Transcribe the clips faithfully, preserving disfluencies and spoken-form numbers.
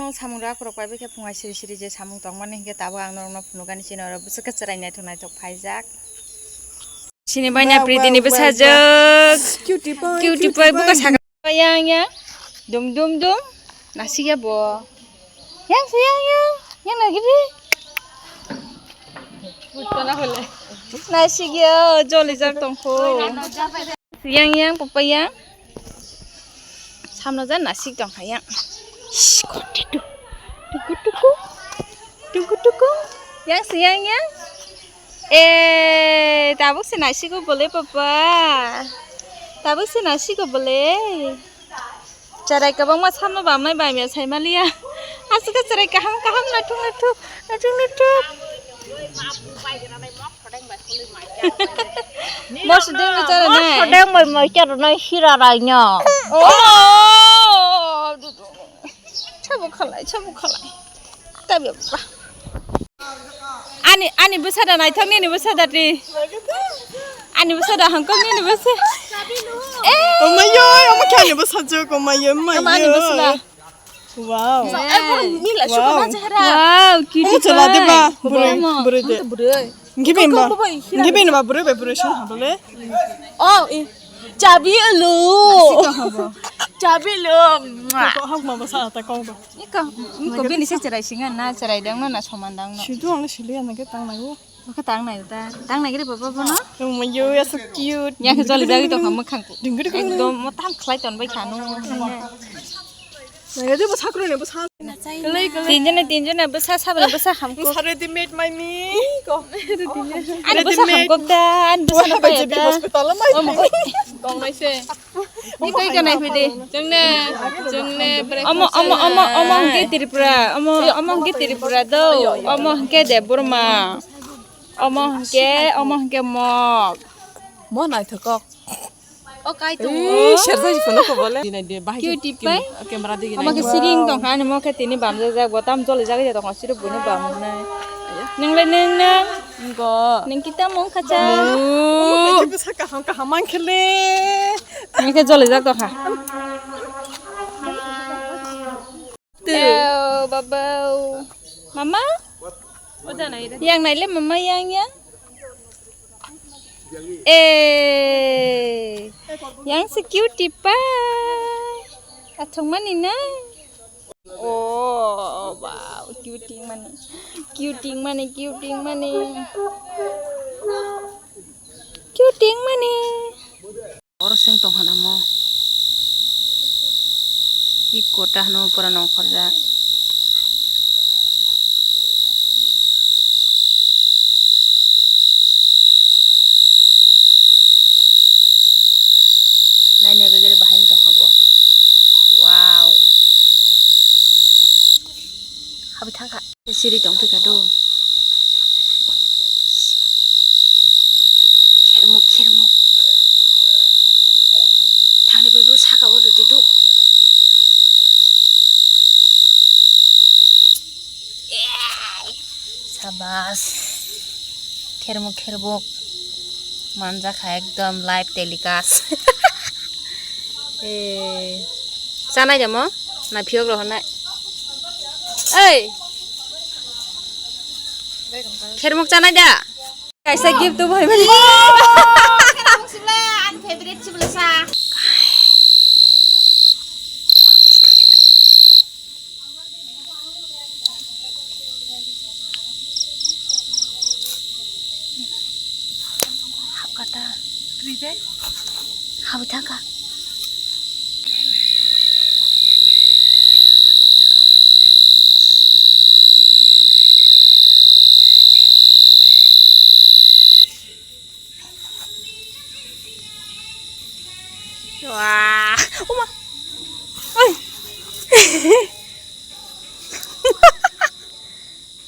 Samung rok rok pai bwkhe phungai siri siri je samung tongmani hinkhe tabuk ang norokno phunukani chini oro bwswk khe chwrai naithok naithok phaijak. Chini baina Priti ni bwsajwk. Cutie pie, cutie pie, bwkha sakha. Yang, yang. Dum, dum, dum. Nasik ya bo. Yang se yang, yang. Yang lagi di. Nasik ya, joli jak tongkho. Yang, yang, papa yang. Samno jan nasik tongkha yang. Shh, koti tu. Tuku, tuku. Tuku, tuku. Yang se yang, yang. Eh, tabuk se naisigo bole papa. Tabuk se naisigo bole. Cherai kwbangma samno bamnai bai mia sai maliya. Aswk khe cherai kaham kaham naithok naithok, naithok naithok. Moso dengno cherai nai. Moso dengno cherai nai hira rai no. Oh. Sabo khalai, sabo khalai. Tabi ba. Ani, ani bwsada naithok nini bwsada ti. Ani bwsada hangkok nini bwsa. Eh. Omayo, omo khe ani bwsajwk, omayo, omayo. Ama ani bwsada. Wow. Wow, cutie. Omo chwla de ba, bwrwi, bwrwi de. Hwnkhe bini ba, hwnkhe bini ba bwrwi bai bwrwi song habole. Oh, i. Chabi alo. Nasika habo. Chabi alo. Kok hok ma bwsa ta kok ba. Iko, iko bini se cherai singa na cherai dang no na soman dang no. Sidu ang sili ang ke tang nai o. Baka tang nai ta. Tang nai gre baba bono. Oh my god, you're so cute. Ya ke joli jagi to kham khang. Dingri dingri. Ekdom mo tam khlai ton bai khanu. Nai de bwsa kro ne bwsa. Tinjone, tinjone bwsa sabra bwsa hamkuk. Bwsa ready made my me. Ko. Ani bwsa hamkuk da, ani bwsa no pai da. Hospital mai. Omo. Kong nai se. Ni kai ka nai phi de. Chwngne, chwngne breakfast. Omo, omo, omo, omo hwnkhe Tripura. Omo, omo hwnkhe Tripura do. Omo hwnkhe Debbarma. Omo hwnkhe, omo hwnkhe mok. Mo naithokok. O kai tongo. Ih, serjak si phone ko bole. Dina de bahai. Cutie pie. Camera digi. Ama ke siring tong kha, ani mo khe tini bam jak jak, bo tam joli jak jak tong kha, siro buino bam nai. Nang le nang nang. Go. Nang kita mong khacha. Omo khe bwsa kaham kaham man khe le. Nang khe joli jak tong kha. Eo, babau. Mama? Yang nai le mama yang yang. Eh, yang se cutie pie. Athong mani na. Oh, wow, cutie mani. Cutie mani, cutie mani. Cutie mani. Oro seng tong hana mo. Iko ta hano pura nongkhorjak. Naina begere bahai tongkha bo. Wow. Habi thangkha. Siri tong phika do. Khermuk, khermuk. Thangni bai bo saka o rwdi do. Sabas. Khermuk, kherbuk. Manjakha ekdom live telecast. Eh, chanai da mo? Na phiyok rohornai. Ei! Khermuk chanai da? Kaisa gift tu bhai bhai. Khermuk sibla, ani favorite sibla sa. Hapkha ta. Twi de? Habwi thangkha. Wah, uma. Oi.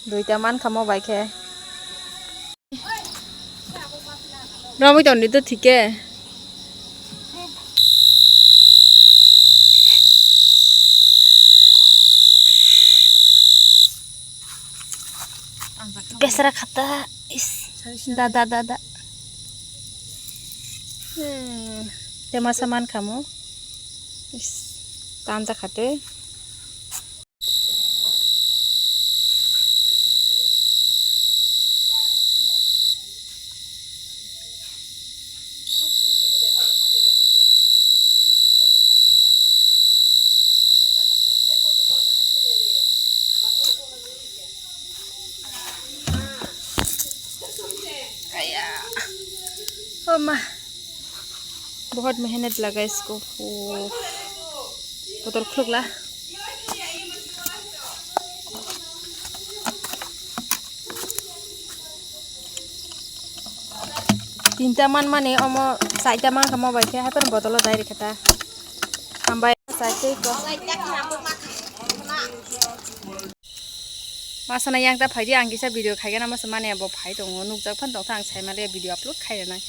Duita mankha mo bai khe. Romwi tongdi to thik khe. Besra khata is. Da, da, da, da. Hmm. Te masa man khamu. Is. Tanja khate. Oh ma, बहुत मेहनत लगा इसको। Uff, botol khulukla. Tinta man mani omo, chaita man kha mo bai khe, haphano botolo dai rikha ta. Hambai, chaita ko. Masana yang ta phaidi, ang kisa video khaigana, masa mani abo phai tongo, nukjak phan tongtha, ang saimaliya video upload khaina nai.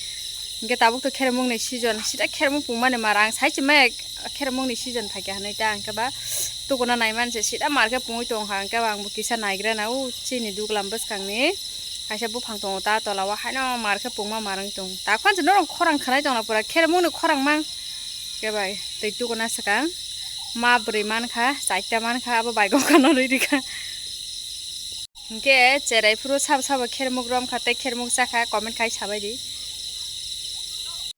Hingke tabuk to khermung ni season, sida khermung pung mani mara, ang sai chimai khermung ni season phaikha hinui ta, hingke ba tukuna nai manse sida mar khe pungwi tongkha, hingke ba ang bo kisa naigra na, o chini duglam bwskang ni kaisa buphang tongo ta tola o, haino mar khe pungma mar wng tong. Ta khon se norok khorang khanai tongla pura, khermung ni khorang mang. Hingke bai tei tukuna swkang ma bwrwi mankha, chaita mankha, abo bai gokha no rwi rikha. Hingke cherai phuru sabo sabo khermuk romkha tei khermuk chakha, comment khai sabai di.